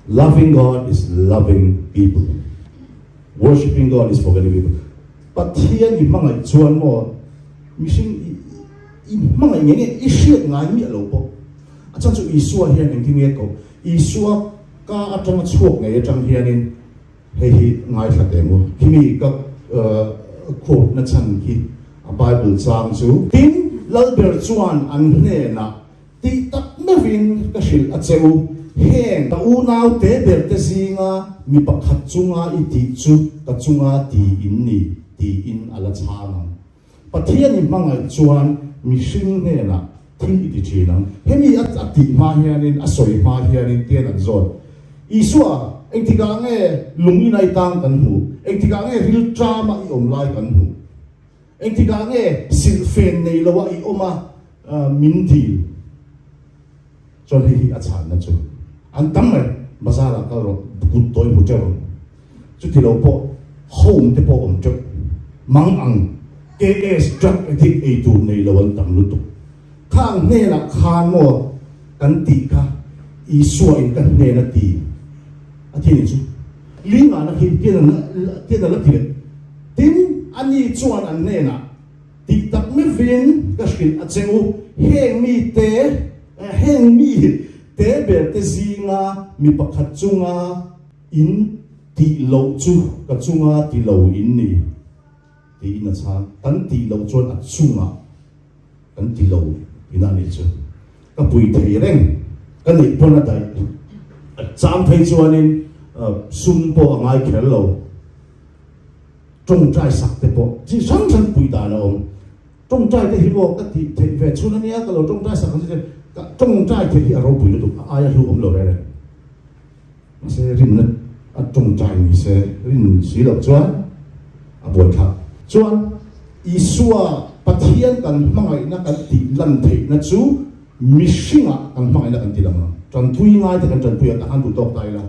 Loving God is loving people. Worshipping God is forgetting people. Pathian i hmangaih chuan maw mihring i hmangaih nge nge i hriat ngai miah lo pawh. A chhan chu Isua hian engtin nge koh? Isua ka atanga chhuak ngei atang hianin hei hi ngaithla teh maw? Khimi ka quote na chhan khi a Bible chang chu. Tin, Lalber chuan an hnenah Tih tak meuhin ka hrilh a che u, heng ka unau te ber te zinga mi pakhat chunga i tih chu ka chunga ti in ni, tiin a la chhang ang. Pathian i hmangaih chuan mihring hnenah thil i ti thin ang. Hemi a tih hma hianin, a sawi hma hianin tian an zawt. Isua, engtikah nge lung ina i tang kan hmuh? Engtikah nge rilṭama i awm lai kan hmuh? Engtikah nge silhfen nei loa i awm a min dil? Chuan hei hi a chhanna chu an tam mai, bazar ah kal rawh, kut tawi hmu teuh ang, chuti lo pawh home te pawh awm teuh, mang ang KS drug addict ei tur nei lo an tam lutuk. Khang hnenah khan maw kan tih kha Isua in ka hnen a ti a ti ni chu. Lingana khi tian a la ti leh. Tin, ani chuan an hnenah, Tih tak mevin ka hrilh a che u, heng mite, heng mi te ber te zinga mi pakhat chunga in tih loh chu ka chunga ti lo in ni, tiin a chhang. Kan tih loh chuan a chungah kan ti lo ina nih chu. Ka pui thei reng, ka neih pawn a daih. A chang phei chuanin sum pawh a ngai kher lo. Tawngtai sak te pawh chi hrang hrang pui dan a awm. Tawngtai te hi maw ka tih theih ve chhun ania ka lo tawngtai sak ang che ka tawngtai theih hi a ropui lutuk a aia hlu awm lo reng reng. Mahse rinna a tawngtai ni se rin si loh chuan a buai thlak. Chuan Isua Pathian kan hmangaihna kan tih lan theihna chu mihringah kan hmangaihna kan ti lang ang. Tanpui ngai te kan tanpui a, tahan duh tawk ta ila.